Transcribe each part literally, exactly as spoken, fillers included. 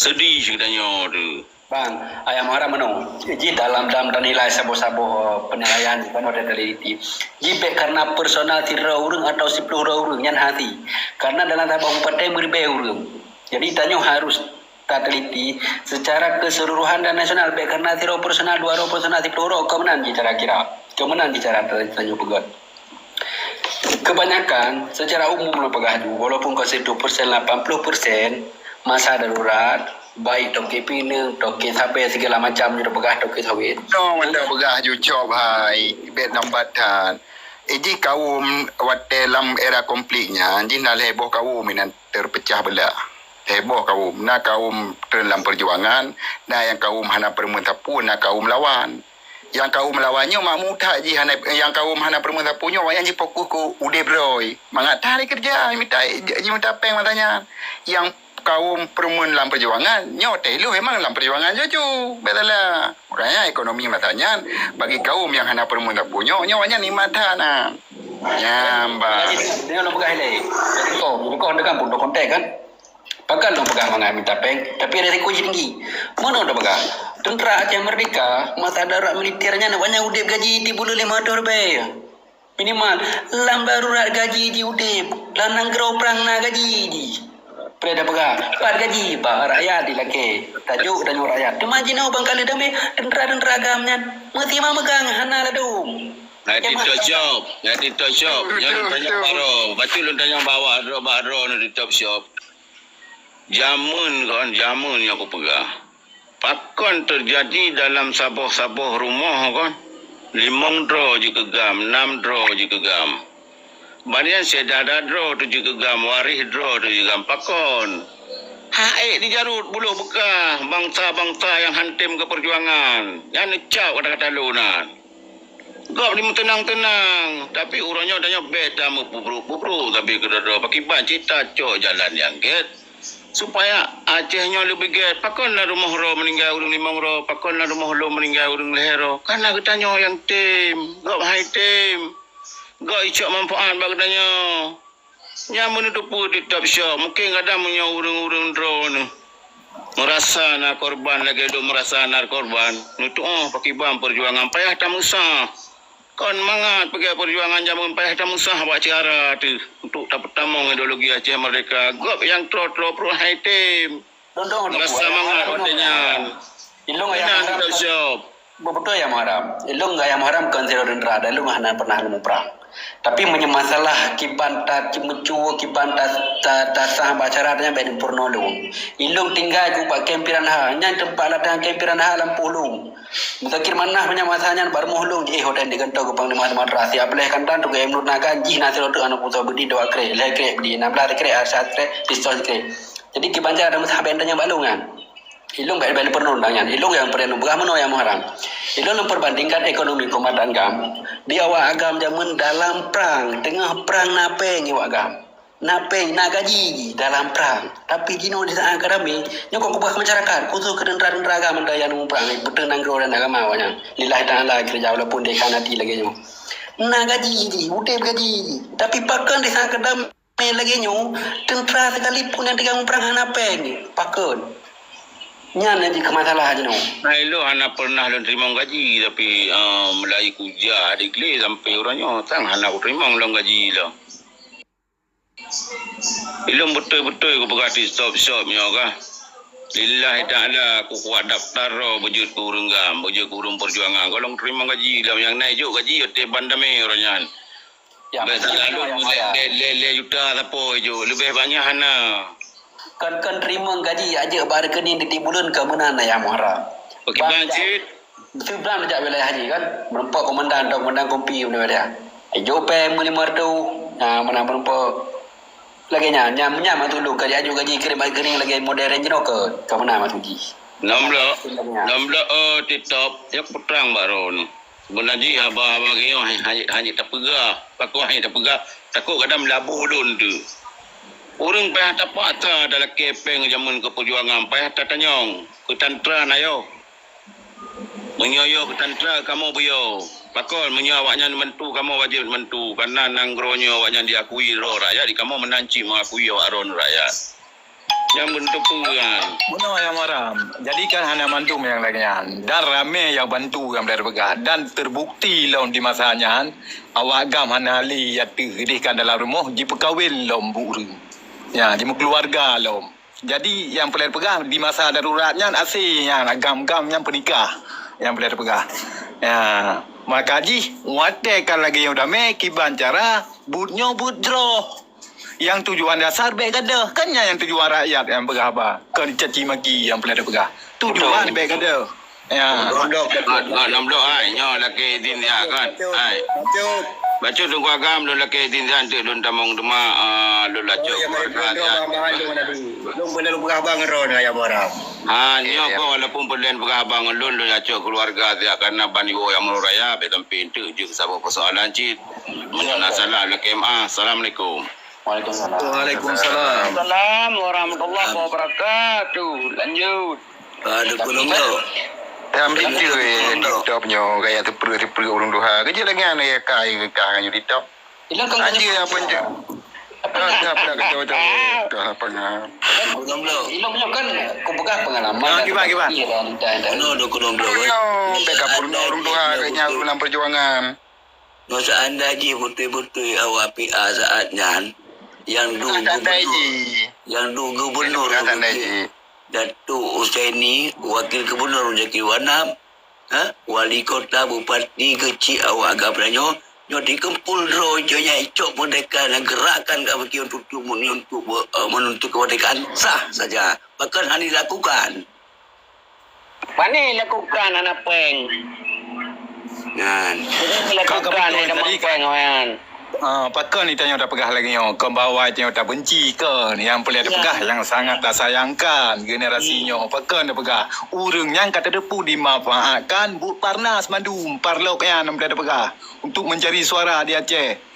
Sedih geutanyoe tu. Bang, ayah Muharam meunoe. Jih dalam, dalam tanilai saboh-saboh, eh, penilaian di kanoe dari teliti. Jih bèk karena personal sidroe ureueng atau siploh droe ureueng nyan hati. Karena dalam saboh kabupaten meuribèe ureueng. Jadi tanyoe harus tateliti secara keseluruhan dan nasional, bèk karena sidroe personal, dua droe personal, siploh droe, keu meunan jih cara kira. Keu meunan jih cara tanyoe peugah. Kebanyakan, secara umum lôn peugah ju, walaupun ka sireutôh persen, lapan puluh persen masa darurat, baik toke pineung, toke sabèe, segala macam ju peugah toke sawét. Nyoe mantong peugah ju cop hai, bèk lambat that. Eh, jih kawôm watèe lam era konflik nyan, jih na lhèe boh kawôm inan terpecah belah. Lhèe boh kawôm, na kawôm treun lam perjuangan, na nyang kawôm hana peureumeun sapeue, na kawôm lawan. Nyang kawôm lawan nyoe makmu that jih hana, nyang kawôm hana peureumeun sapeue nyoe, awaknyan jifokus keu udép droe. Mangat that jikeureuja, jimita, jimita pèng masa nyan. Nyang kawôm peureumeun lam perjuangan, nyoe teuh lheueh memang lam perjuangan ju-ju. Bèk salah. Makanya ekonomi masa nyan, bagi kawôm nyang hana peureumeun sapeue nyoe, nyoe awaknyan nikmat that na. Nyan, bah. Jadi, lôn peugah ilèe. Jadi, kau, jadi kau dekat pun konteks kan? Pakon lôn peugah mangat mita pèng, tapi risiko jih tinggi. Meunoe lôn peugah, teuntra Aceh Merdeka, masa darurat militer nyan, awaknyan udép gaji tiga puluh lima ratus ribèe. Minimal, lam darurat gaji jih udép, lam nanggroe prang na gaji jih. Peue tapeugah, pat gaji, bah rakyat dilakèe. Tajok tanyoe rakyat. Teuma jinoe bang ka lheueh damé, teuntra-teuntra agam nyan, meusimang meugang hana ladôm. Nyan TikTok shop, nyan TikTok shop. Nyan lôn tanyong baroe. Bacut lôn tanyong bak awak droe, bak droeneuh TikTok shop. Jameun kon, jameun nyang kupeugah. Pakon teujadi dalam saboh-saboh rumoh kon, limong droe jih keu gam, nam droe jih keu gam. Ban nyan syedara droe teuh jih keu gam, waréh droe teuh jih keu gam. Pakon? Hak ék jijarôt buloh beukah bansa-bansa nyang han tém keu peujuangan. Nyan neucap kata-kata lôn nyan. Gob jimeuteunang-teunang, tapi uroe nyoe tanyoe bèk tameupubrok-pubrok sabe keudroe-droe, pakriban cit tacok jalan nyang gèt, supaya Aceh nyoe leubeh gèt. Pakon na rumoh droe meuninggai ureueng limong droe, pakon na rumoh lôn meuninggai ureueng lhèe droe? Kana geutanyoe nyang tém, gob hai tém. Gob icok manfaat bak geutanyoe. Nyan meunutupue TikTok shop, mungken kadang meunyoe ureueng-ureueng droeneuh meurasa na korban lagèe lôn meurasa na korban, neutuoh pakriban peujuangan payah tameusah. Kon mangat peugèt peujuangan jameun payah tameusah bak cara teuh untuk tapeutamong ideologi Aceh Merdeka. Gob nyang troh-troh pruet hai tém. Lôn dong, lôn Rasa buat mangat nyang watèe nyan. Ilong ayah Meunan Muharam. Kita siap. Beutôi ya Muharam. Ilong ayah Muharam kon sidroe teuntra, dan ilong hana pernah lôn muprang. Tapi meunyoe masalah kiban ta ceumeucue, kiban ta, ta, tasah bak cara nyan bèk neupeurunoe lôn. Ilong tinggai ku bak kem Piranha, nyan teumpat latihan kem Piranha lampôh lôn. Muzakir Manaf meunyoe masa nyan bak rumoh lôn jiéh hotel di kantô keu Panglima Sumatera. Siap leh kantan tu gaya menurut nagan jih na sidroe teuk aneuk bungsu beudi dua krek, lhèe krek beudi, enam belas krek, arsa krek, pistol krek. Jadi kiban cara ada meusahabat nyang bak lôn nyan. Ilong bèk, bèk lôn peurunoe nyan. Ilong nyang peureulèe lôn peugah meunoe ya Muharam. Ilong lôn peubandingkan ekonomi keumadan GAM. Di awak agam jameun dalam prang, teungoh prang na pèng awak agam. Na pèng, na gaji dalam prang. Tapi jinoe di saat ka damé, nyoe kon kupeugah masyarakat, khusos keu teuntra-teuntra agam nyang muprang, beuteun nanggroe dan agama awaknyan. Lillahi ta'ala keureuja walaupun dikhianati lagèe nyoe. Na gaji jih, udép gaji jih. Tapi pakon di saat ka damé lagèe nyoe, teuntra sekalipun nyang teuka muprang hana pèng, pakon? Nyan nyang jikheun masalah jinoe. Nah, ilong hana pernah lôn teurimong gaji, tapi, eh, mulai kujak adik lé sampai uroe nyoe, sang hana kuteurimong lôn gaji lom. Ilong beutôi-beutôi kupeugah di stop shop nyoe kah. Lillahi ta'ala, kukuat daftar roh beujeuet keu ureueng GAM, beujeuet keu ureueng peujuangan. Goh lôn teurimong gaji lom, nyang na ijok gaji watèe ban damé uroe nyan. Ya, bèk salah lôn, lé, lé, lé, lé juta sapo ijok, leubeh banyak hana. Kon, kon teurimong gaji, ajak bak rekening tiep-tiep buleuen keu meunan ayah Muharam. Pakriban cit? Siblah jak wilayah haji kan, meureumpok komandan atau komandan kompi benda dia. Ijok pèng meulima reutôh, nah, meunan meureumpok. Lagèe nyan, nyan, nyan mak tulông ka jiaju gaji keurim rekening lagèe model range rover, ka meunan mak tuji. Nom bloe, nom bloe, oh, TikTok, jak putrang bak droeneuh. Beuna jih haba-haba geuh nyoe han, han, han jeuet tapeugah. Pakon han jeuet tapeugah? Takot kadang meulaboh lôn teuh. Ureueng payah tapaksa talakèe pèng jameun keu peujuangan, payah tatanyong keu tantra na yoh. Meunyoe yoh keu tantra, kamoe beuyoe. Pakon meunyoe awaknyan bantu, kamoe wajéb bantu. Kareuna nanggroe nyoe awaknyan diakui droe rakyat, di kamoe meunan cit meuakui awak droeneuh rakyat. Nyang beutôi peue nyan? Bunoe nyang haram. Jadi kan hana mandum nyang lagèe nyan. Dan ramé nyang bantu nyang peuleueh teupeugah. Dan terbukti lom di masa nyan, awak GAM hana lé ateueh, keudéh kan dalam rumoh jipeukawen lom bu ureueng. Ya, jimeukeuluwarga lom. Jadi nyang peuleueh teupeugah di masa darurat nyan aséh nyan GAM-GAM nyan peunikah nyang peuleueh teupeugah. Ya, maka jih watèe ka lagèe nyoe damé kiban cara buet nyoe buet jroh. Nyang tujuan dasar bèk gadoh, kan nyan nyang tujuan rakyat nyang peugah haba, kon caci maki nyang peuleueh teupeugah. Tujuan bèk gadoh. Ya. Nom blok, nom blok, hai, nyoe lakèe izin siat kan. Hai. Bacut Teungku Agam, lôn lakèe izin siat, eunteuk lôn tamong teuma, ah, lôn lacok keuluwarga siat. Lôn peureulèe peugah haba ngon droeneuh, ya, Muharam. Ha, nyoe kon walaupun peureulèe peugah haba ngon lôn, lôn lacok keuluwarga siat, karena ban jiwoe nyang meunurot raya, bèk sampai eunteuk jeuet saboh peusoalan cit. Meunyoe na salah, lakèe meu'ah. Assalamualaikum. Waalaikumsalam. Waalaikumsalam. Salam warahmatullahi wabarakatuh. Lanjut. Aduh, kulung tu. Tam video eh, TikTok nyoe gaya teupreuh-teupreuh ureueng tuha. Keujeut lagèe nyan ya kai kah nyoe TikTok. Ilong kan Anjir apa je? Apa nak? Apa nak kacau-kacau? Dah apa ngah? Kulung tu. Ilong nyoe kan ku peugah pengalaman. Ah, kiban, kiban. Iya, dah, dah, dah. Kulung tu, kulung tu. Nyoe bèk kapeurunoe ureueng tuha gaya nyan ureueng lam peujuangan. Nyoe seandai jih beutôi-beutôi awak P A saat nyan, nyang duek gubernur, nyang duek gubernur Datuk Husaini, wakil gubernur Zaki Wanab, ha? Wali kota, bupati, keuchik awak GAM nyoe, nyoe dikeumpul droe jih nyan icok meurdeka dan gerakan ka bagi untuk, untuk, untuk, eh, menuntut kemerdekaan sah saja. Bahkan hana dilakukan. Pane lakukan hana péng. Nyan. Lakukan hana péng nyan. Ah, pakon tanyoe tapeugah lagèe nyoe? Kon bahwa tanyoe tabenci kon. Nyang peuleueh tapeugah nyang sangat tasayangkan generasi nyoe. Pakon tapeugah? Ureueng nyang ka tateupeue dimanfaatkan buet parnas mandum, parlok nyan nyang peuleueh tapeugah untuk mencari suara di Aceh.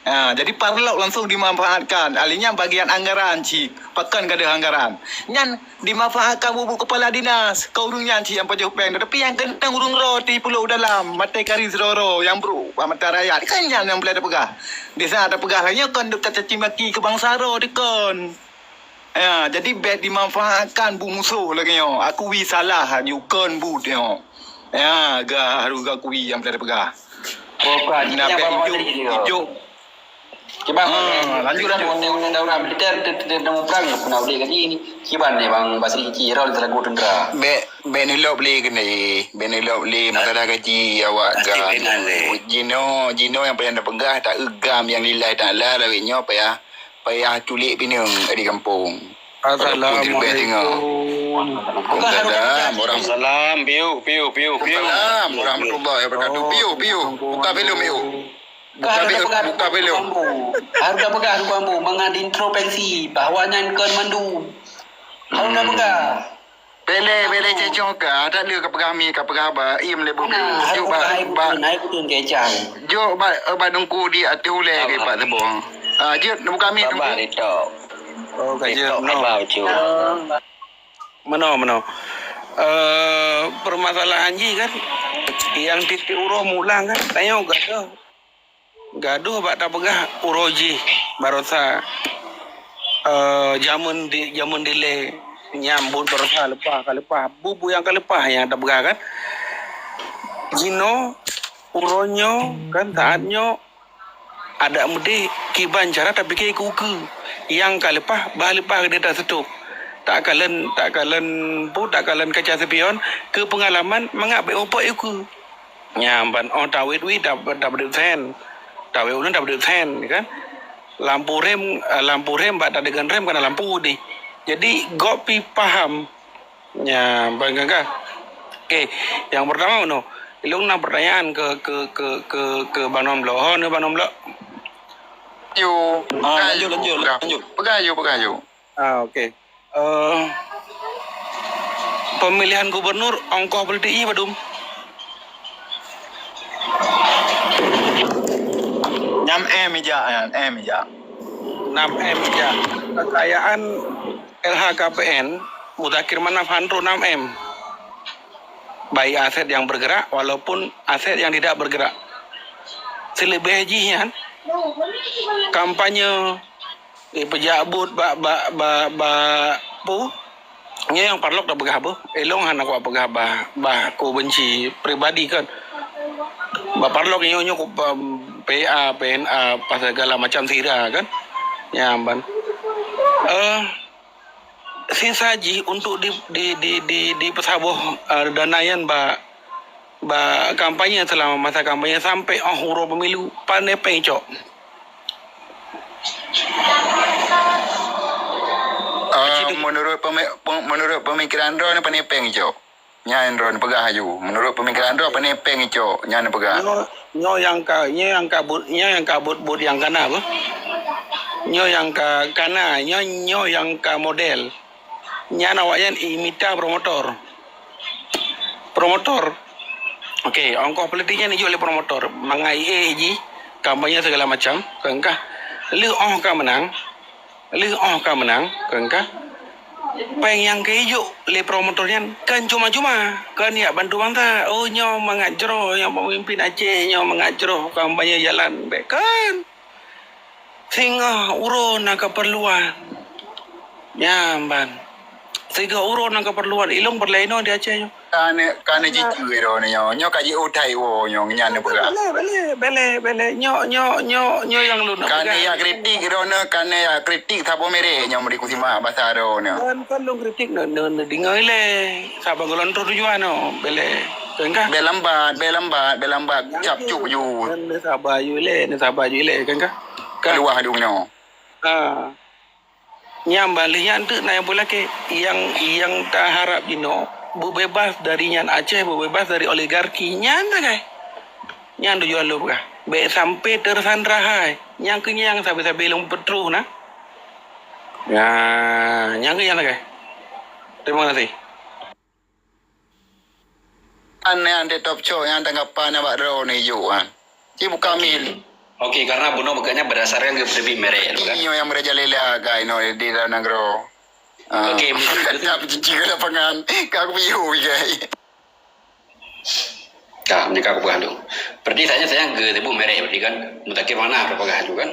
Ha, jadi parlok langsung dimanfaatkan. Ahli nyan bagian anggaran cit. Pakon gadoh anggaran. Nyan dimanfaatkan bubuet kepala dinas. Keu ureueng nyan cit nyang pajoh péng. Tetapi nyang keunong ureueng droe ti pulo dalam. Maté kari sidroe-droe nyang brok bak mata rakyat. Kan nyan nyang peuleueh tapeugah. Di saat tapeugah lagèe nyoe kon duek tacaci maki keu bansa droe dikon. Ya, jadi bèk dimanfaatkan buet musoh lagèe nyoe. Akui salah aju kon buet nyoe. Ya, ga harus gakui nyang peuleueh tapeugah. Bukan, na bèk ijuk, ijuk. Kiban, ah, lanjut, lanjut. Undang-undang militer, te-, te-, te-, temu perang, pernah boleh kaji ni. Kiban ni, Bang Basri, Cik Rol, selaku tentera. Bèk, bèk neulop lé keunoe. Bèk neulop lé, masalah gaji awak GAM. Jinoe, jinoe nyang payah tapeugah, taeu GAM nyang lilai taala, lawét nyoe payah, payah culik pineung di gampông. Assalamualaikum. Waalaikumsalam. Salam, piu, piu, piu, piu. Waalaikumsalam warahmatullahi wabarakatuh. Piu, piu. Buka film, piu. Buka film, buka film. Harus dah peugah, harus dah peugah, mangat introspeksi bahwa nyan kon mandum. Harus dah peugah. Bèk lé, bèk lé cecok ka, tak lé ka peugah mi, ka peugah ba, im lé bu. Jok ba, ba. Jok ba, ba dungku di ateueh ulèe ke Pak Tebong. Ah, jeuet buka mi dungku. Oh, ka jeuet. Meunoe, meunoe. Eh, permasalahan jih kan, nyang tiep-tiep uroe mulang kan, tanyoe gadoh, gadoh bak tapeugah uroe jih baroesa, eh, jameun di, jameun dilèe nyang buet baroesa leupah ka leupah. Peue-peue nyang ka leupah nyang tapeugah kan. Jinoe, uroe nyoe kan, saat nyoe, adak meudeh kiban cara tapike keu ukeue nyang ka leupah, bah leupah keudeh taseutôb. Takalon, takalon bu, takalon kaca spion keu peungalaman mangat bèk mupok ukeue. Nyan ban oh tawét wit, ta-, tapeudeuet sen. Tawét uneun tapeudeuet sen, kan? Lampu rem, eh, lampu rem bak tadeungon rem kana lampu deh. Jadi, gob pi paham. Ya, ban gagah. Oke, yang pertama, no. Ilong na pertanyaan ke, ke, ke, ke, ke Bang Nom Blok. Ho, ni Bang Nom Blok. Yo. Ah, lanjut, lanjut, lanjut. Peugah yo, peugah yo. Ah, oke. Eh, pemilihan gubernur ongkoh politik iya padum? Nyam M ija, nyam M ija. Enam M ija. Kekayaan L H K P N, Muzakir Manaf han trok enam M. Baik aset yang bergerak walaupun aset yang tidak bergerak. Seuleubeh jih nyan, kampanye, eh, peujak buet bak, bak, bak, bak Peue? Nyoe nyang parlok tapeugah beuh. Ilong hana kupeugah bah, bah kubenci pribadi kan. Bah parlok nyoe, nyoe ku, um, P A, P N A, pasal segala macam sira kan. Nyan ban. Eh, sisa jih untuk di, di, di, di, dipeusaboh, eh, dana nyan bak, bak kampanye selama masa kampanye sampai 'oh uroe pemilu, pane péng cok. Ah, menurut pemi-, pe-, menurut pemikiran droe ni pane péng cok. Nyan droe peugah aju. Menurut pemikiran droe pane péng cok, nyan peugah. Nyoe, nyoe nyang ka, nyoe nyang ka buet, nyoe nyang ka buet-buet nyang kana beuh. Nyoe nyang ka kana, nyoe, nyoe nyang ka model. Nyan awaknyan imita promotor. Promotor. Oke, ongkoh politik nyan ijok lé promotor. Mangat ie jih, kampanye segala macam, kan kah. Lheuh 'oh ka menang, lheuh 'oh ka menang, kan kah. Péng nyang ka ijok lé promotor nyan kan cuma-cuma, kan yak bantu bansa. Oh, nyoe mangat jroh, nyoe pemimpin Aceh, nyoe mangat jroh kampanye jalan. Bèk kan. Singoh uroe na keperluan. Nyan ban. Singoh uroe na keperluan. Ilong peureulèe inoe di Aceh nyoe. Ka ne, ka ne jicue droeneuh nyoe. Nyoe ka jiutai woe nyoe, nyan neupeugah. Bèlèe, bèlèe, bèlèe, bèlèe. Nyoe, nyoe, nyoe, nyoe nyang lôn nak peugah. Ka ne ya kritik droeneuh, ka ne ya kritik saboh merek nyoe meuri kusimak basa droeneuh. Kan, kan lôn kritik neu, neu, neudeungoe ilèe. Saban gohlom troh tujuan nyoe, bèlèe. Kan kah? Bèk lambat, bèk lambat, bèk lambat. Cap cup ju. Kan neusaba ju ilèe, neusaba ju ilèe, kan kah? Ka. Keuluwa adu nyoe. Ha. Nyan ban lheuh nyan teuk na nyang peulakèe. Nyang, nyang taharap jinoe beubeubaih dari nyan Aceh, beubeubaih dari oligarki. Nyan sagai. Nyan tujuan lôn peugah. Bèk sampai tersandra hai. Nyang keu nyang sabe-sabe lôn peutroh na. Nah, nyang keu nyang sagai. Terima kasih. Aneuëk-aneuëk top cok nyang tanggapan nyang bak droeneuh ijok nyan. Cit buka mil. Oke, karena bunoe bukanya berdasarkan ke lebih merek, kan? Inyo nyang merajalela ka inoe di dalam nanggroe. Ah. Oke, betul. Tetap cici ke lapangan. Ka aku piyu, guys. Ka, ni ka aku peugah dulu. Berarti saya, saya ke tebu merek berarti kan. Mutakhir mana aku peugah dulu kan.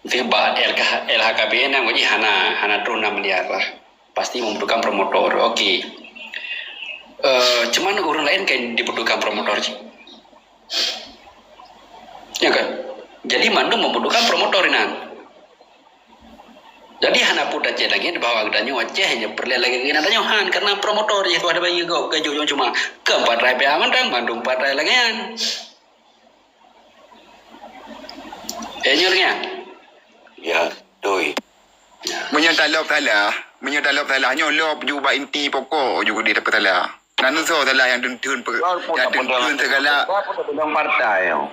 Mungkin ba L K, L H K B N yang wajib hana, hana drone enam miliar lah. Pasti membutuhkan promotor. Oke. Eh, cuman orang lain kan dibutuhkan promotor cit. Ya kan? Jadi mandum membutuhkan promotor inan. Jadi hana pun Aceh lagi bahwa geutanyoe Aceh je peureulèe lagi keu geutanyoe han karena promotor je tuah dibagi gop ke jujung cuma keempat rai pihak mandang mandum empat rai lagi kan. Eh, nyoe lagi kan? Ya, doi. Meunyoe talop salah, meunyoe talop salah, nyoe lop ju bak inti pokok ju geude tapeusalah. Nan soe salah nyang teunteun pe-, nyang teunteun segala. Dalam partai nyoe.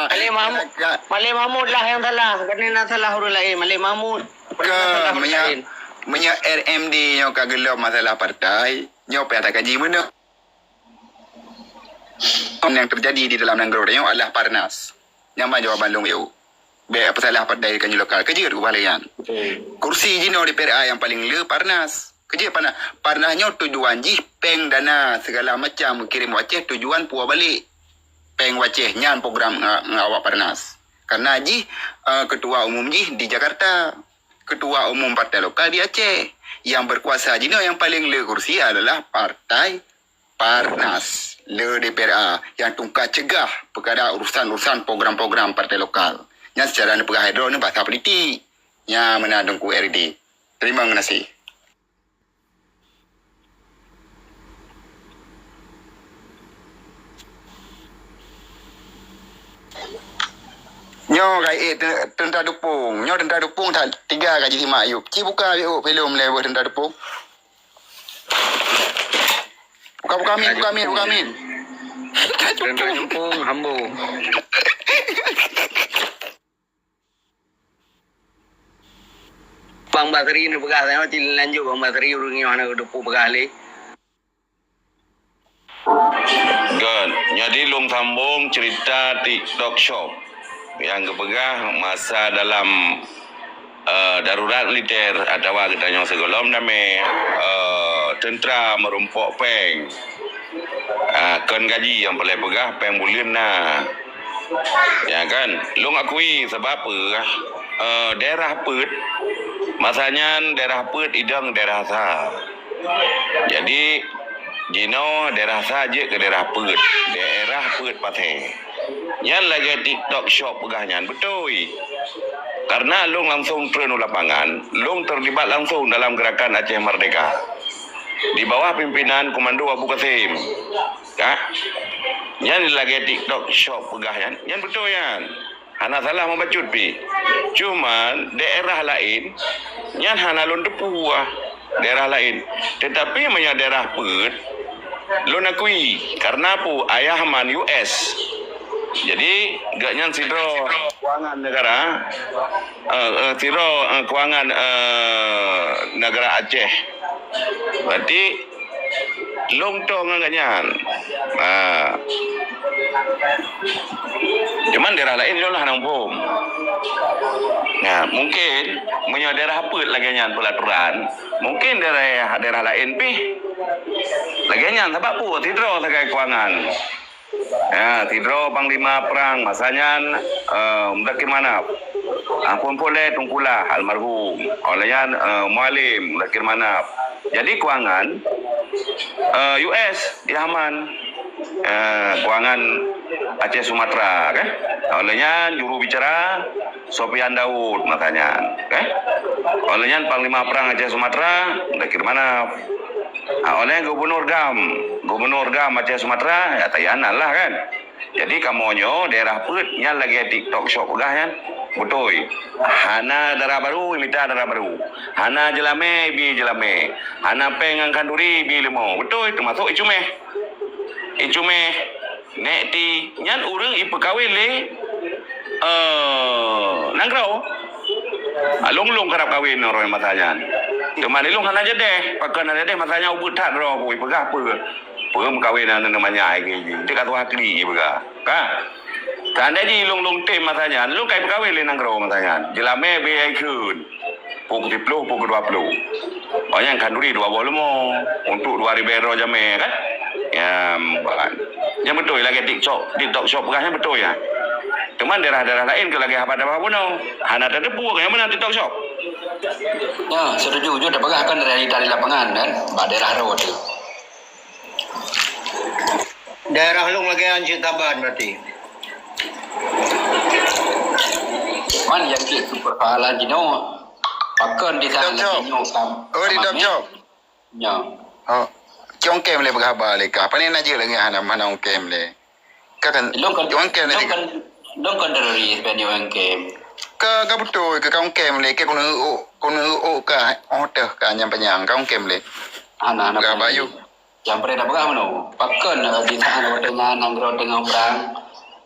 Malèe Mahmud, Malèe Mahmud lah nyang salah, bukan na salah ureuëng laén. Malèe Mahmud. Ke meunyoe, meunyoe R M D nyoe ka geulop masalah partai, nyoe payah takaji meunoe. Yang terjadi di dalam nanggroe tanyoe adalah Parnas. Nyan ban jawaban lôn yue. Bèk peusalah partai kan lokal. Keujeuet ubah lé nyan. Kursi jinoe D P R A nyang paleng le Parnas. Keujeuet Parnas. Parnas nyoe tujuan jih péng dana segala macam kirém u Aceh tujuan puwoe balek. Péng u Aceh nyan program ngon, ngon awak Parnas. Karena jih, eh, ketua umum jih di Jakarta. Ketua umum partai lokal di Aceh. Yang berkuasa jinoe yang paling le kursi adalah partai Parnas, le D P R A nyang tungka cegah peukara urusan-urusan program-program partai lokal. Nyan secara neupeugah hai droeneuh bahasa politik. Nyan meunan Teungku R D. Terima kasih. Nyoe ka ék te-, teuntara dupung. Nyoe teuntara dupung that tiga ka jisimak Ayub. Ci buka Ayub filem lé boh teuntara dupung. Buka, buka min, buka min, buka min. Teuntara dupung, hambo. Bang Basri neupeugah, saya masih lanjut Bang Basri, ureuëng nyoe hana geudeupu peugah lé. Good. Jadi, lôn sambông cerita TikTok Shop nyang geupeugah masa dalam, eh, darurat militer atawa geutanyoe sigohlom damé, eh, teuntara meurumpok péng. Ah, kon gaji nyang peureulèe peugah, péng buleuen na. Ya kan? Lôn akui sabab peue, eh, daerah peuet Masa nyan daerah Peuet idong daerah sa. Jadi, jinoe daerah sa jeuet keu daerah Peuet, daerah Peuet Pathé. Nyan lagée TikTok Shop peugah nyan, beutôi. Karena lôn langsong treun u lapangan, lôn terlibat langsong dalam gerakan Aceh Merdeka. Di bawah pimpinan Komando Abu Kasim. Ka? Nyan lagée TikTok Shop peugah nyan, nyan beutôi nyan. Hana salah mubacut pih. Cuman daerah laén nyan hana lôn teupeue daerah laén. Tetapi meunyoe daerah Peuet, lôn akui karena peue, ayah man U S. Jadi gobnyan sidroe keuangan negara, eh, eh, sidroe, eh, keuangan, eh, negara Aceh. Berarti lôn toe ngon gobnyan. Ha. Cuman daerah laén lôn lah hana muphom. Nah, mungkin meunyoe daerah Peuet lagée nyan peulaturan, mungkin daerah, daerah laén pih lagée nyan, sabab peue, sidroe sagai keuangan. Ya, sidroe panglima perang masa nyan, eh, Muzakir Manaf. Ampôn pole Teungku Lah almarhum. Oleh nyan, eh, Mualim Muzakir Manaf. Jadi keuangan, eh, U S Yaman, eh, keuangan Aceh Sumatra, kan? Oleh nyan juru bicara Sofian Daud masa nyan, kan? Oleh nyan panglima perang Aceh Sumatra Muzakir Manaf. Ha, oleh gubernur GAM, gubernur GAM Aceh Sumatra, ya Tayan Allah kan. Jadi kamoe nyoe daerah Peuet nyan lagée TikTok Shop peugah nyan. Beutôi. Hana dara barô mita dara barô. Hana jeulamé bi jeulamé. Hana péng ngon khanduri bi leumo. Beutôi, teumasok ié cuméh. Ié cuméh, nék ti, nyan ureuëng ipeukawén lé, eh, nanggroe. Ah, lôn-lôn karab kawén nanggroe masa nyan. Teuma lôn hana jadeh, pakon hana jadeh masa nyan ubeut that droe ku ipeugah peue. Peue meukawen aneuk manyak lagée nyoe. Nteuk ka tuha klik ipeugah. Ka. Tandai jih lôn-lôn tem masa nyan, lôn ka ipeukawen lé nanggroe masa nyan. Jeulamé bi ikheun. Pukul siploh, pukul dua ploh. Oh, nyan khanduri dua boh leumo untuk dua ribée droe jamé kan? Ya, ban. Nyan beutôi lagée TikTok, TikTok Shop peugah nyan beutôi nyan. Teuma daerah-daerah laén keu lagée haba-haba bunoe. Hana tateupeue nyang meunan TikTok Shop. Ya, setuju. Jeuet tapeugah kan realita di lapangan kan, bak daerah droe teuh. Daerah lôn lagée nyan cit saban berarti. Man nyang jeuet keu persoalan jinoe. Pakon di sana Dok Cok. Nyoe kam-, Oh, di Dok Cok. Nyoe. Oh. Cok ong kem lé peugah haba lé ka. Pane na jeuet lagée hana, hana ong kem lé. Ka kan, Long kon, ong kem lé. Long kon, long kon teroris ban ong kem. Ka, ka beutôi, ka, ka ong kem lé, ka keuneuk uk, keuneuk uk ka, oh teuh ka nyang panyang, ka ong kem lé. Hana, hana. Peugah haba yue. Nyang peureulée tapeugah meunoe, pakon, eh, di saát watée nyan nanggroe teungoh prang,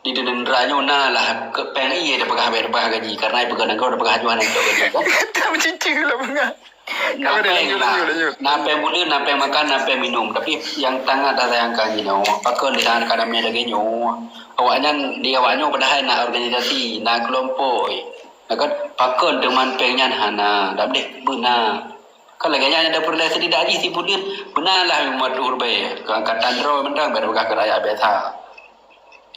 di teuntara nyoe na lah keu péng ié tapeugah, bék tapeugah gaji, karena ipeugah nanggroe tapeugah haju hana jitôk gaji, kan? Ka meuciceu lah peugah. Na péng, na péng buleuen, na péng makan, na péng minum, tapi nyang sangat tasayangkan jinoe, pakon di saát ka damé lagée nyoe, awaknyan, di awaknyoe padahai na organisasi, na keulompok, eh, na kan? Pakon teuma péng nyan hana, dak deh beuna. Kan lagée nyan ada peureulée seudidak jih sibuleuen, beuna lah lima reutôh ribée. Keu angkatan droe mantong bék tapeugah keu rakyat biasa.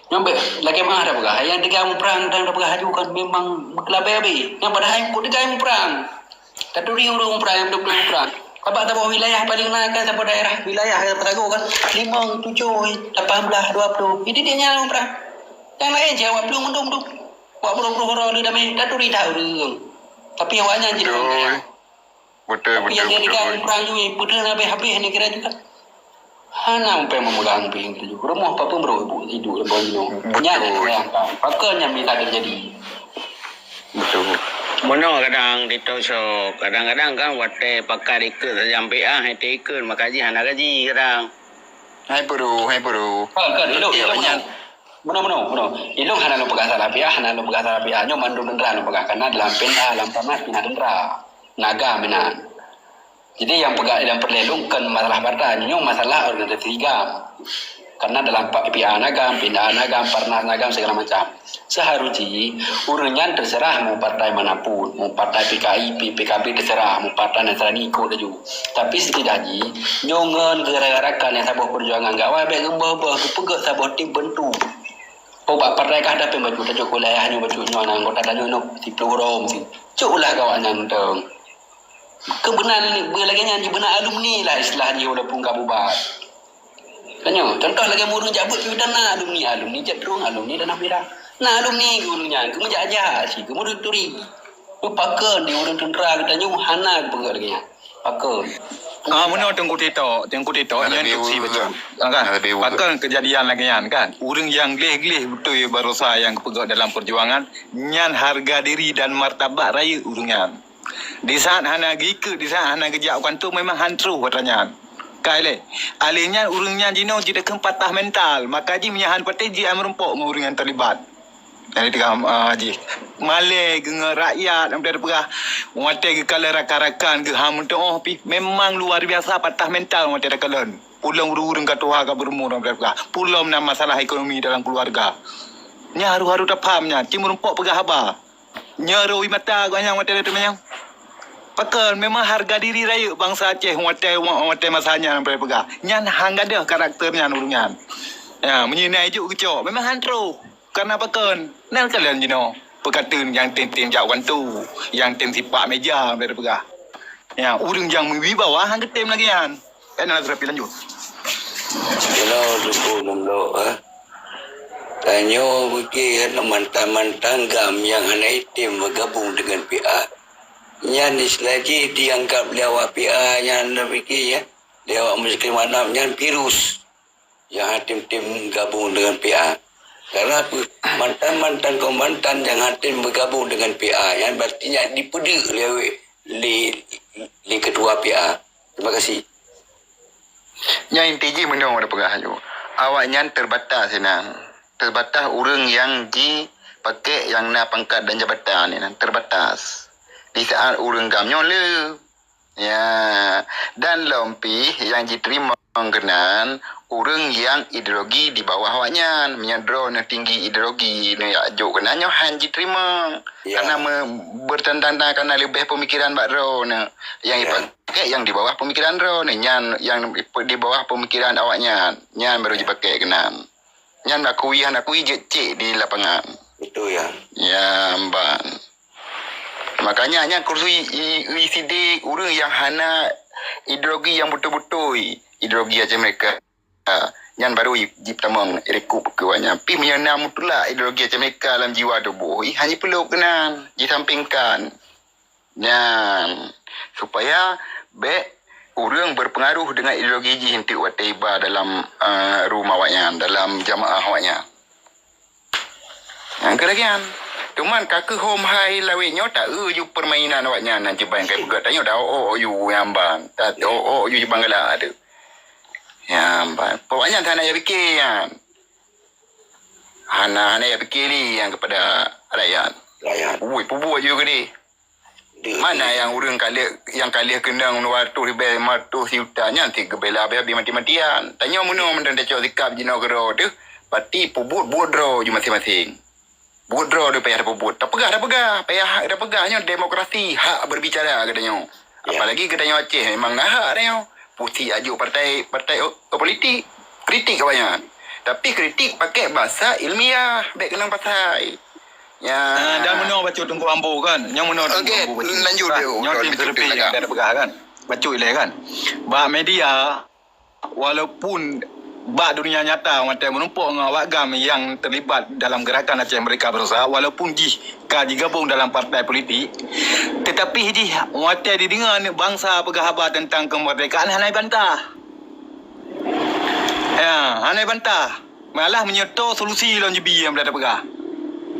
Nyoe bék lagée meuah tapeugah, nyang teuga muprang dan tapeugah haju kan memang meukeulabée abéh. Nyang padahai kok teuga muprang. Taturi ureuëng muprang, nyang beutôi muprang. Sabab saboh wilayah paléng na kan saboh daerah wilayah nyang peusagoe kan limong, tujoh, lapan belas, dua ploh. Jadi dia nyang muprang. Nyang laén cit awak plueng meuduem-duem. Awak brôk-brôk uroe lé damé, taturi that ureuëng. Tapi awaknyan jinoe. Betul, betul, betul, betul. Tapi nyang dia teuga muprang jih, peudeuh habéh-habéh neugara juga. Hana muphom meumeugang pieng tujoh. Rumoh papeue meurok ibu idup lam bawah nyoe. Betul. Nyan nyang sayangkan. Pakon nyang bisa teujadi. Betul. Meunoe kadang di TikTok Shop, kadang-kadang kan watée pakat ikheun sajan P A, han ikheun, maka jih hana gaji kadang. Hai puru, hai puru. Kan, kan, ilok, ilok. Meunoe, meunoe, meunoe. Ilong hana lôn peugah salah P A, hana lôn peugah salah P A. Nyoe mandum teuntara lôn peugah, karena dalam P N A, dalam Parnas pih na teuntara. Na GAM inan. Jadi nyang peugah, nyang peureulée lôn kon masalah partai, nyoe masalah organisasi GAM. Karena dalam pa-, P A na GAM, P N A na GAM, Parnas na GAM, segala macam. Seharusnya ureuëng nyan terserah mau partai manapun, mau partai P K I, P-, P K B terserah, mau partai Nasrani ikot laju. Tapi setidak jih, nyoe ngon geura-geura rakan nyang saboh peujuangan gawai bék geumbôh-bôh geupeugét saboh tim beuntu. Oh, bak partai kah dapéng bacut, tajok wilayah nyoe bacut nyoe, anggota tanyoe nyoe siploh rom si. Cok ulah gawak nyan teueng. Keubeuna beulagée nyan jibeuna alumni lah istilah jih walaupun ka bubar. Tanyoe, contoh lagée ureuëng jak beuet pih na alumni, alumni Jatrong, alumni Tanah Merah. Na alumni ureuëng nyan, keumeujak-jak cit, keumeuduri. Pakon di ureuëng teuntera geutanyoe hana geupeugah lagée nyan. Pakon. Ah, meunoe Teungku Tito, Teungku Tito, nyan instruksi beutôi. Kan? Pakon keujadian lagée nyan kan? Ureuëng nyang gleh-gleh beutôi barosa nyang geupeugah dalam peujuangan, nyan hareuga diri dan martabat rayeuk ureuëng nyan. Di saat hana geukeu, di saat hana geujak u kantô memang han troh atra nyan. Kai lé. Alèh nyan ureuëng nyan jinoe jideukeue patah mental, maka jih meunyoe han patéh jih ai meurumpok ngon ureuëng nyang teulibat. Jadi teugam ah, jih. Malèe geungoe rakyat nyang peugah watèe geukalon rakan-rakan geuham meutuoh pih memang luar biasa patah mental watèe takalon. Pulom ureuëng-ureuëng ka tuha ka beurumur nyang peugah. Pulom na masalah ekonomi dalam keuluwarga. Nyan harôh-harôh tapaham nyan, ci meurumpok peugah haba. Nyoe rui mata gobnyan watèe teumanyong. Pakon memang hareuga diri rayeuk bansa Aceh watèe watèe masa nyan peugah. Nyan han gadôh karakter nyan ureuëng nyan. Ya, meunyoe na ijok geucok memang han troh. Karena pakon? Nan kalon jinoe peukateun nyang tem-tem jak wantu, nyang tem sipak meja peugah. Ya, ureuëng nyang meuwibawa han geutem lagèe nyan. Kan na terapi lanjut. Kena dukung nomor eh. Tanyoe bagi mantan-mantan gam nyang hana item bergabung dengan P A. Nyan istilah jih dianggap lé awak P A nyan, anda fikir ya, lé awak muslim Arab nyan virus nyang hana tem-tem gabung dengan P A. Karena apa? Mantan-mantan kombatan nyang hana tem bergabung dengan P A nyan berarti nyan dipeudeuek lé, lé, lé ketua P A. Terima kasih. Nyan inti jih meunoe tapeugah laju. Awaknyan terbatas inan. Terbatas ureuëng nyang jipakèk nyang na pangkat dan jabatan inan. Terbatas. Di saat ureuëng gam nyoe le. Ya. Dan lom pih nyang jiteurimong keunan ureuëng nyang ideologi di bawah awaknyan. Meunyoe droeneuh tinggi ideologi, neuyak jok keunan nyoe han jiteurimong. Ya. Karena me-, bertanda karena leubeh pemikiran bak droeneuh. Nyang Ya. Kek nyang di bawah pemikiran droeneuh nyan, nyang di bawah pemikiran awaknyan, nyan baru jipakèk keunan. Nyan akui han akui jeuet cek di lapangan. Betul ya. Ya, mban. Makanya nyan kursi i-, i-, sidek ureuëng nyang hana ideologi nyang beutôi-beutôi, ideologi Aceh Merdeka. Ha, nyan baru ji-, jipeutamong rekup keu awaknyan. Pih meunyoe na mutulak ideologi Aceh Merdeka lam jiwa tuboh, ih, han jipeulob keunan, jisampingkan. Nyan, supaya bèk ureuëng berpengaruh dengan ideologi jih enteuk watèe iba dalam, eh, room awaknyan, dalam jamaah awaknyan. Nyang keuragian. Cuman ka keuhom hai lawét nyoe ta-eu ju permainan awaknyan nan ceuban kai peugah tanyoe dah ôk-ôk ju nyamban. Ta ôk-ôk ju ceuban galak tu. Nyamban. Awaknyan hana ya pike nyan. Hana, hana ya pike lé nyang kepada rakyat. Rakyat. Ui, pubuet ju keudeh. Mana nyang ureuëng ka lheueh, nyang ka lheueh keunong dua ratus ribèe, lima ratus juta nyan sit geubela habéh-habéh mati-matian. Tanyoe meunoe mantong tacok sikap jinoe keudroe teuh, pasti peubuet buet droe ju maséng-maséng. Buet droe teuh payah tapeubuet. Tapeugah, tapeugah, payah tapeugah nyoe demokrasi, hak berbicara geutanyoe. Ya. Apalagi geutanyoe Aceh memang na hak tanyoe. Pusi ajuk partai, partai o-, politik, kritik awaknyan. Tapi kritik pakai bahasa ilmiah, bèk keunong pasai. Ya. Ah, dan meunoe bacut Teungku Ambo kan. Nyang meunoe Teungku Okey, Ambo bacut. Lanjut Kan? Dulu. Nyoe tim Lanjut terapi dulu, yang Kak. Dah peugah kan. Bacut ilèe kan. Bak media, walaupun bak dunia nyata watèe meurumpok ngon awak gam yang terlibat dalam gerakan Aceh Merdeka Berusaha, walaupun jih ka jigabung dalam partai politik, tetapi jih watèe dideungoe bansa peugah haba tentang kemerdekaan hana ibantah. Ya, hana ibantah. Malah meunyoe toe solusi lom jibi nyang bela tapeugah.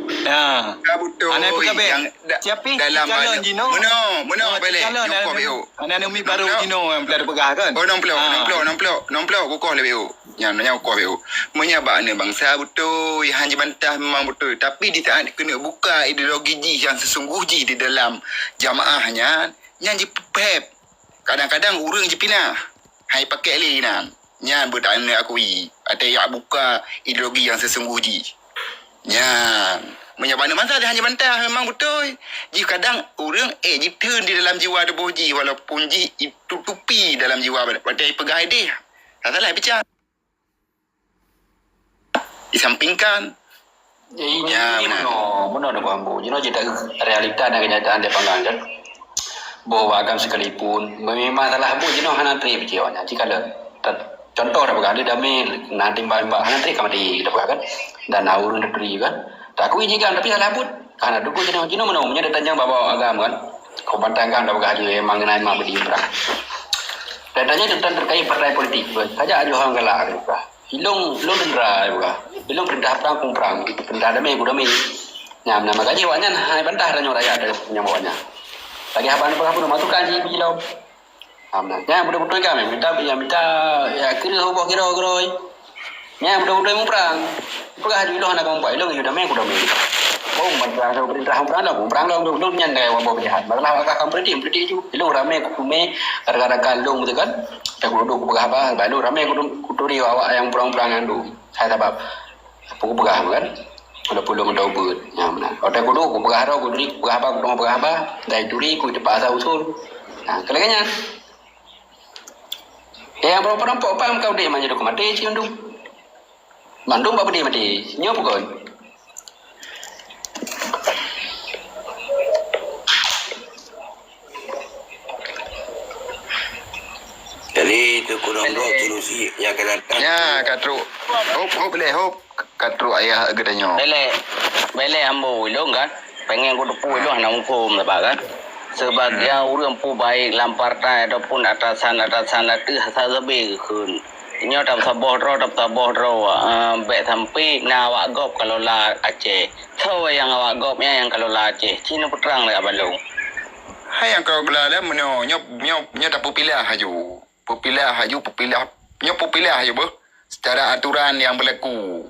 Ya. Ka beutôi Hana peugah bèk. Nyang da-, Siapa dalam calon banyak jinoe? Meunoe, meunoe Oh, balik. Calon Nyokop aneuk, yo. Aneuk mi baru Nyokop. Jinoe nyang bela tapeugah kan? Oh, enam puluh, Ah. enam puluh, enam puluh, enam puluh, kukoh lebih. Nyan, nyan kukoh lebih. Meunyoe bak aneuk bansa beutôi, han jibantah memang beutôi. Tapi di saat keuneuk buka ideologi jih yang sesungguh jih di dalam jamaah nyan, nyan jipeuphèb. Kadang-kadang ureueng jipinah. Hai pakèk lé inan. Nyan beudak aneuk akui. Até jak buka ideologi yang sesungguh jih. Nyan. Meunyoe bak aneuk bansa hana jibantah memang beutôi. Jih kadang ureueng ék jiteun di dalam jiwa tuboh jih walaupun jih itutupi dalam jiwa watèe peugah idéh. Hana salah peucaya. Disampingkan. Jadi, Ya, jadi benar. meunoe, meunoe Teungku Ambo. Jinoe cerita realita dan kenyataan di lapangan kan. Boh agam sekalipun, memang salah buet jinoe hana treb cit awaknyan. Cit ka lheueh. Contoh dah peugah, ada damé na timbak-timbak hana treb ka maté, kita peugah kan. Dan na ureuëng turi kan. Tak akui jih kan, tapi salah buet. Hana dukung jinoe, jinoe meunoe, meunyoe ditanyong bak agam kan. Kau pantang kan dah peugah je, memang kena memang berdiri perang. Dan tanya tentang terkait partai politik pun. Saja ajoh orang galak, dia peugah. Ilong, ilong tentera, dia peugah. Ilong perintah perang, kung perang. Perintah damé, ku damé. Nyam, nama gaji awaknyan, hai bantah tanyoe rakyat dari penyang awaknyan. Lagi haba peugah pun masukan si Bilom. Amna. Nyang beutôi-beutôi kami minta, ya minta, ya kira hubah kira geroi. Nyang beutôi-beutôi muprang. Peugah ju ilong hana kompak, ilong ju damé ku damé. Oh, muprang sama perintah muprang lah, muprang lah, ilong nyan dai wabah penjahat. Masalah agak kam politik, politik ju. Ilong ramé ku kumé, gara-gara ka ilong betul kan. Tak ku duduk ku peugah apa, baru ramé ku, ku turi awak yang muprang-muprang nyan tu. Saya sabab. Peue kupeugah kan? Walaupun lôn meudoe beuet, nyan meunan. Watèe kuduek, kupeugah droe, kuturi, kupeugah haba, kupeugah haba, dai turi, kuteupaksa usul. Nah, keu lagèe nyan. Nyang peurumpok-peurumpok paham ka udép manjadi maté cit mandum. Mandum bak peudeh maté. Nyoe peue kon? Jadi, Teungku Nonggok, Cilusi nyang akan datang. Nya, ka trok. Hop, hop, leh, hop. Ka trok ayah geutanyoe. Belek, belek ambo ulôn kan. Pengen kuteupeu ulôn hana muphom saban kan. Sebagai ureuëng peubaik lam partai ataupun atasan-atasan ateueh hasa sabe geukheun. Nyoe tapeusaboh droe, tapeusaboh droe, eh, bèk sampai na awak gob kalola Aceh. Soe nyang awak gob nyan nyang kalola Aceh? Ci neupeutrang lé Abah Long. Hai nyang kalola lé meunyoe nyoe, nyoe, nyoe tapeupilah haju. Peupilah haju, peupilah, nyoe peupilah haju beuh. Secara aturan nyang beulaku.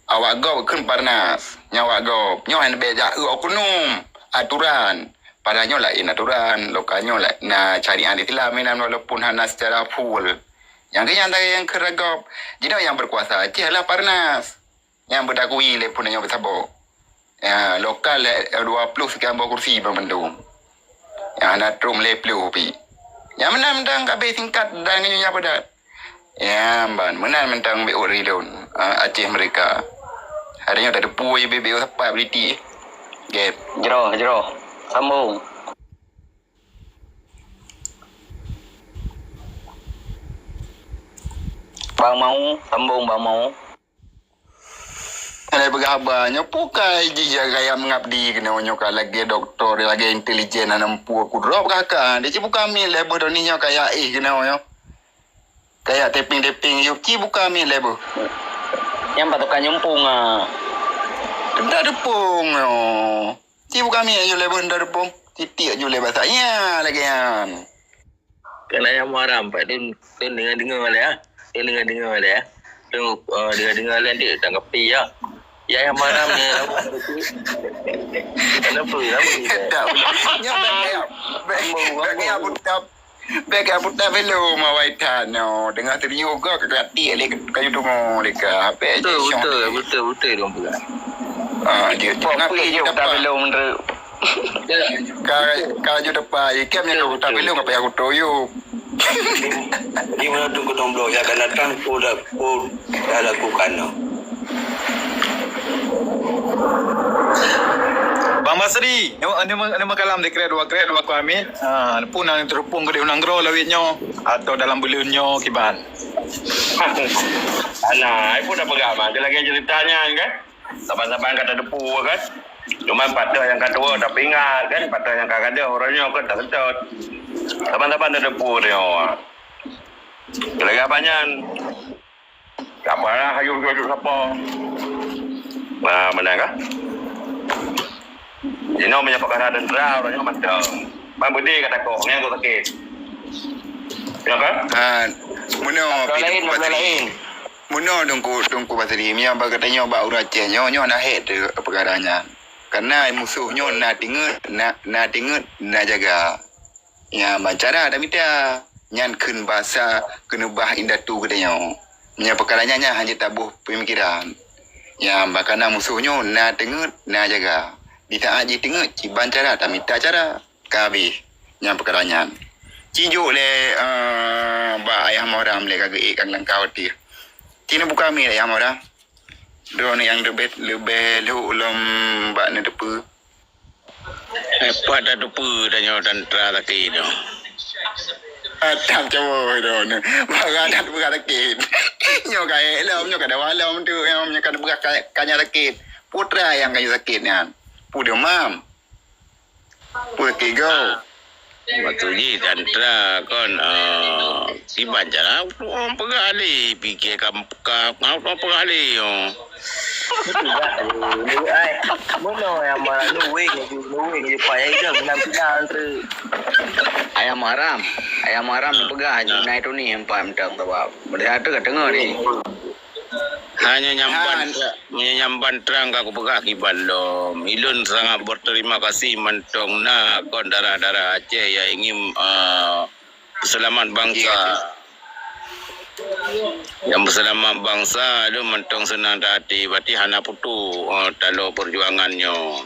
Awak gob kheun Barnas, nyoe awak gob. Nyoe hana bèk jak eu oknum aturan. Padahai nyoe laén aturan, lokal nyoe la-, na syariat Islam inan walaupun hana secara full. Nyang keu nyan nyang kheun gob. Jinoe nyang berkuasa Aceh lah Barnas. Nyang beudakui lé pun nyoe beusabok. Ya, lokal lé dua puluh sekian boh kursi ban mandum. Nyang hana trok lhèe ploh pi. Nyang meunan mantong ka abéh singkat dan nyoe nyang padat. Ya, ban meunan mantong B O Ridon, ah, Aceh Merdeka. Hari nyoe tateupue je B B O sapat politik. Gap. Jroh, jroh. Sambung. Bang Mau, sambung Bang Mau. Hana peugah haba, nyoe peue kai jih jak gaya meungabdi keunoe nyoe ka lagèe dokto, lagèe intelijen hana muphom kudroe peugah ka. Di ci buka mic lé beuh droeneuh nyoe kaya éh keunoe nyoe. Kaya taping-taping yub ci buka mic lé beuh. Nyang patokan nyumpung ah. Teuntang deupông nyoe. Ci buka mic yub lé beuh teuntang deupông. Titik yub lé basa. Nya lagèe nyan. Keunan nyang Muharram, Pak, lôn, lôn deungoe-deungoe lé, ah. Lôn deungoe-deungoe lé, ah. Lôn, eh, deungoe-deungoe lé, nanti tanggapi, ya. Ya, nyang Muharram ni, kenapa, kenapa ni? Tak, nyoe bèk, bèk, bèk, bèk, bèk, bèk, bèk, bèk, belum, awai that, no. Deungoe serius kah, ka kati lé, ka yue deungoe lé kah. Bèk, betul, betul, betul, betul, betul, betul. Ah, dia, dia, dia, dia, dia, dia, dia, dia, dia, dia, dia, dia, Ka, ka laju teupeu, ikam nyang ka kuta bilong, ka payah kutoyok. Di mana tu kutong blok yang akan datang, ku dah, ku dah lakukan tu. Bang Basri, ni, ni, ni makalam di krek dua krek dua ku Amin. Ha, pun nang terhubung ke di nanggroe lawit nyoe atau dalam buleuen nyoe kiban. Ana, ai pun dah peugah bang, lagi ceritanya kan. Saban-saban ka tateupeue kan. Cuma patah nyang ka tuwoe tapeuingat kan, patah nyang ka gadôh uroe nyoe kan taseutôt. Saban-saban tateupeue nyoe. Lagèe apa nyan? Sapa lah hayuem jujok sapa? Nah, meunan kan? Jinoe meunyoe peukara teuntara uroe nyoe mantong. Ban beudé ka takoh, nyan kok sakét. Ya kan? Ha, meunoe lain, lain. Meunoe Teungku, Teungku Basri, meunyoe bak geutanyoe bak ureueng Aceh nyoe, nyoe na hék teuh peukara nyan. Kareuna musoh nyoe na teungeut, na, na teungeut, na jaga. Nyan ban cara tamita, nyan kheun basa keuneubah indatu geutanyoe. Meunyoe peukara nyan, nyan hana jeuet taboh peumikeran. Nyan ban kareuna musoh nyoe na teungeut, na jaga. Di saát jiteungeut, cit ban cara tamita cara. Ka habéh nyang peukara nyan. Ci jok lé, eh, bak Ayah Muharam lé ka geuék ka geulangkau ateueh. Ci neubuka mic Ayah Muharam. Droeneuh nyang leubeh, leubeh lhok lom bak neuteupeue. Eh, pat tateupeue tanyoe tantra sakét nyoe. Atam cowok itu ni. Barang dah peugah sakét. Nyoe ka ék lom, nyoe ka dawa lom tu, nyoe ka peugah ka-, kanya sakét. Putra nyang kanya sakét nyan. Pu demam. Pu sakét go. Waktu jih tantra kon, eh, kiban cara ureueng peugah lé, pike ka, ka, ka ureueng peugah lé, oh. Betul tak? Lu, lu, ai. Meunoe ayam haram, lu weng, lu weng, lu payah hidup, minang pinang tu. Ayam haram. Ayam haram peugah, nah. Nai tu ni empat mentang tu, Bang. Melihat tu ka tengok ni. Hanya nyamban, Han. Meunyoe nyang ban trang ka kupeugah kiban lom, ilôn sangat berterima kasih mantong na kon darah-darah Aceh nyang ingin, eh, peuseulamat bansa. Nyang peuseulamat bansa lôn mantong seunang teuhati, berarti hana putôh, eh, talo peujuangan nyoe.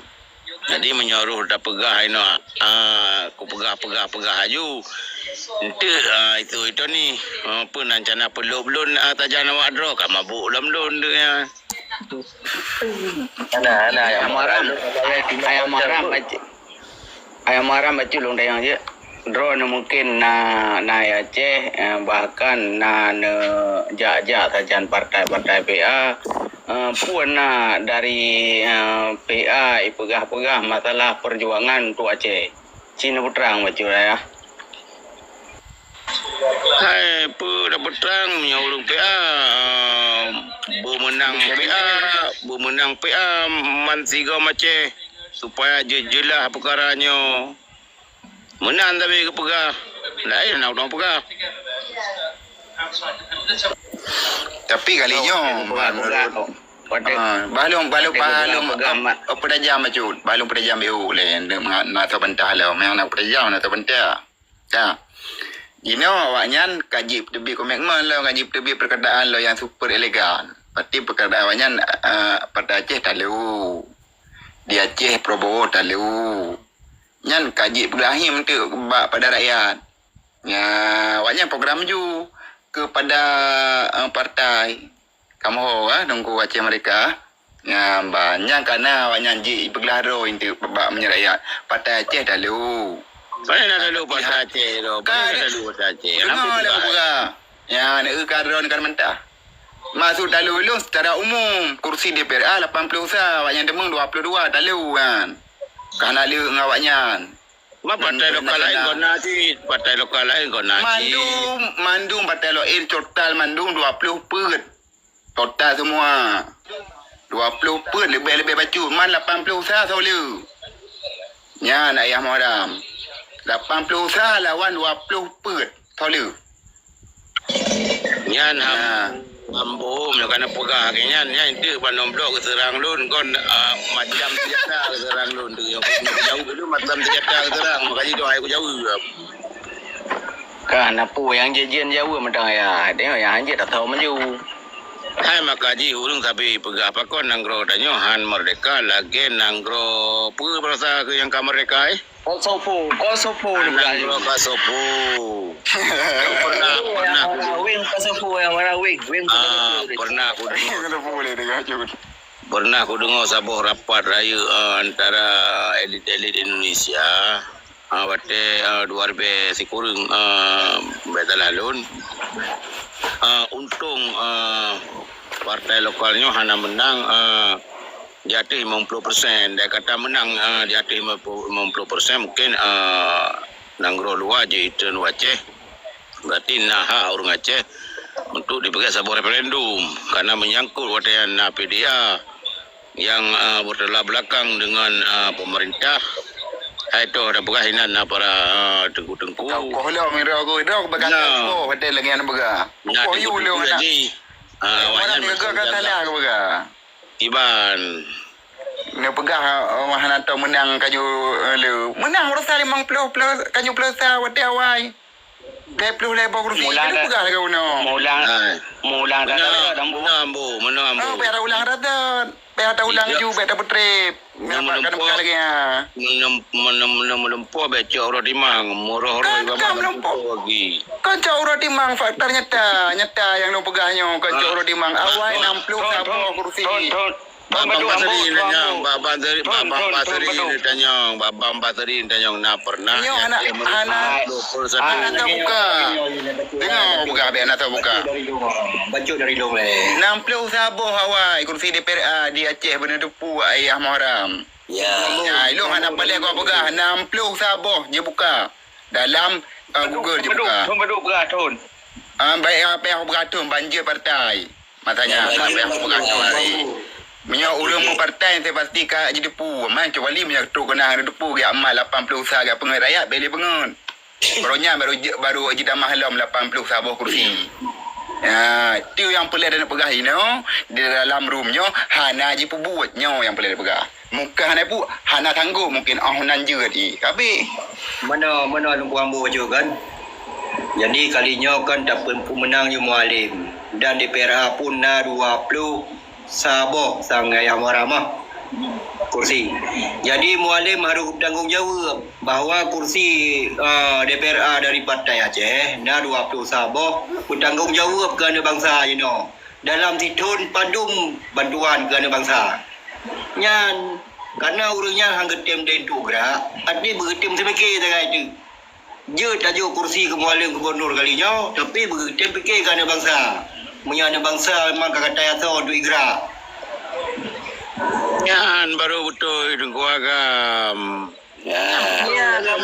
Jadi, meunyoe roh tapeugah inoe, ah, kupeugah, peugah, peugah aju. Enteuk, ah, itu, itu ni, ah, peue nan cana peulôb lôn, ah, tajan awak droe, ka mabôk lom lôn tu, ya. Hana, hana, ayam haram. Ayam haram, ayam haram, bacut. Ayam haram, bacut lôn tanyong jeuet. Droeneuh mungken na, na Aceh, eh, bahkan na neujak-jak sajan partai-partai P A, eh, pun na dari, eh, P A ipeugah-peugah masalah perjuangan untuk Aceh. Cina putrang bacut ayah. Hai, peue dah putrang, meunyoe ureueng P A, eh, beumeunang P A, beumeunang P A, man sigom Aceh, supaya je-, jeulaih peukara nyoe. Meunan tapi geupeugah, laén na ureueng peugah. Tapi kali nyoe, bah lôn, bah lôn, bah lôn, bah lôn, eh, peudajam bacut, bah lôn peudajam B U lé, na sabantah lom, nyang na peudajam na sabantah. Ka. Jinoe awaknyan ka jipeuteubiet komitmen lom, ka jipeuteubiet peurkataan lom nyang super elegan. Berarti peurkataan awaknyan, eh, Partai Aceh talo. Di Aceh Prabowo talo. Nyan ka jipeugah akhé meuteuk bak pada rakyat. Nya, awaknyan program ju kepada, eh, partai. Kamoe ho, eh, Teungku Aceh Merdeka. Nya, ba, nyang kana awaknyan jih jipeuglah droe intu bak meunyoe rakyat. Partai Aceh talo. Pane na talo Partai Aceh tu? Pane na talo Partai Aceh? Deungoe lé peugah. Nya, na eu ka droe ka mentah. Maksud talo lôn secara umum, kursi D P R A lapan puluh sa, awaknyan deungoe dua puluh dua talo kan. Ka na lé ngon awaknyan. Ma partai lokal laén kon na cit, partai lokal laén kon na cit. Mandum, mandum partai laén total mandum dua puluh peuet. Total semua. Dua puluh peuet leubeh-leubeh bacut. Man lapan puluh sa soe le. Nyan ayah Muharram. Lapan puluh sa lawan dua puluh peuet soe le. Nyan ham-, hambom nyoe kana peugah lagèe nyan, nyan eunteuk ban nyoe bloe geuseurang lôn kon, ah, macam senjata geuseurang lôn tu. Nyang kujaweueb dulu macam senjata geuseurang, maka jih doh hai kujaweueb. Ka na peue nyang jeuet-jeuet jaweueb mantong ayah, tengok nyang hanjeuet tathao maju. Hai maka jih ureueng sabe peugah pakon nanggroe tanyoe han merdeka lagèe nanggroe peue bahasa nyang ka merdeka, eh? Kosovo, Kosovo. Anak nibak. Nanggroe Kosovo. Pernah, pernah. Weng Kosovo, nyang mana weng? Weng Kosovo. Ah, pernah kudeungoe. Kosovo boleh dengar, cuba. Pernah kudeungoe saboh rapat rayeuk, eh, antara elit-elit Indonesia, eh, watèe, eh, dua ribèe sikureueng, eh, bèk salah lôn. Eh, untông, eh, partai lokal nyoe hana meunang, eh, di ateueh lima puluh persen. Andai kata meunang, eh, di ateueh lima puluh, lima puluh persen, mungkin, eh, nanggroe luwa jeuet itreun u Aceh. Berarti na hak ureueng Aceh untuk dipeugèt saboh referendum. Karena menyangkut watèe na P D A nyang, eh, bertolak belakang dengan, eh, pemerintah. Hai toh, dah peugah inan na para, eh, teungku-teungku. Tokoh lom, ira ku, ira ku bekas tokoh, watèe lagèe nyan peugah. Tokoh yue lom anak. Ah, awaknyan beutôi ka salah ka peugah. Iban. Neupeugah, eh, hana tau meunang kaju, eh, le. Meunang urosan limong ploh, ploh, kaju ploh sa watèe awai. Dua ploh lhèe boh kursi. Meulang kaju peugah lagèe unoe. Meulang, meulang dah. Meunoe ambo, meunoe ambo. Oh, bèk taulang rata. Bèk taulang ju, bèk tapeutrép. Meunyoe meulumpoh, meunyoe, meunyoe, meunyoe meulumpoh bèk cok uroe timang, meurôh-rôh. Kan, kan meulumpoh. Kan cok uroe timang, fakta nyata, nyata nyang lôn peugah nyoe, kan cok uroe timang. Awai enam puluh saboh kursi. Bang Basri tanyong, Bang Basri, Bang Basri tanyong, Bang Basri tanyong na pernah. Nyoe hana, hana, hana teubuka. Dengoe peugah, bèk hana teubuka. Bacut dari dong leh. Enam puluh saboh awai kursi D P R A di Aceh beuneuteupeu Ayah Muharram. Ya. Ya, ilong hana paleng gua peugah, enam puluh saboh je buka. Dalam, uh, Google je buka. Thon padum peugah thon. Ah, baik apa yang aku peugah thon, banjir partai. Makanya apa yang aku peugah thon hari. Meunyoe ureueng mu partai, saya pasti ka jiteupeu. Man, kecuali meunyoe trok keunan jiteupeu, geuamal lapan puluh sa geupeungeut rakyat, bèk lé peungeut. Baru nyan baru je-, baru jitamah lom lapan puluh saboh kursi. Ya, tu yang peureulèe dan peugah inoe di dalam room nyoe hana jipeubuet nyoe yang peureulèe peugah. Mungken hana bu-, hana sanggob mungken oh nan jeuet i. Kabeh. Mana, mana Teungku Ambo bacut kan? Jadi kali nyoe kan tapeumeunang ju Mualem dan D P R A pun na dua puluh saboh sang Ayah Muharram ah kursi. Jadi Mualem harus bertanggung jawab bahwa kursi, uh, D P R A dari Partai Aceh na dua puluh saboh bertanggung jawab keu aneuk bansa jinoe. Dalam sithon padum bantuan keu aneuk bansa. Nyan, karena ureueng nyan han geutem deh untuk gerak, arti beutem seumike sagai tu. Jeuet tajok kursi keu Mualem Gubernur kali nyoe, tapi beutem pike keu aneuk bansa. Meunyoe aneuk bansa memang ka katai asoe untuk igrak. Nyan baru beutôi Teungku Agam. Ya. Ya, Agam.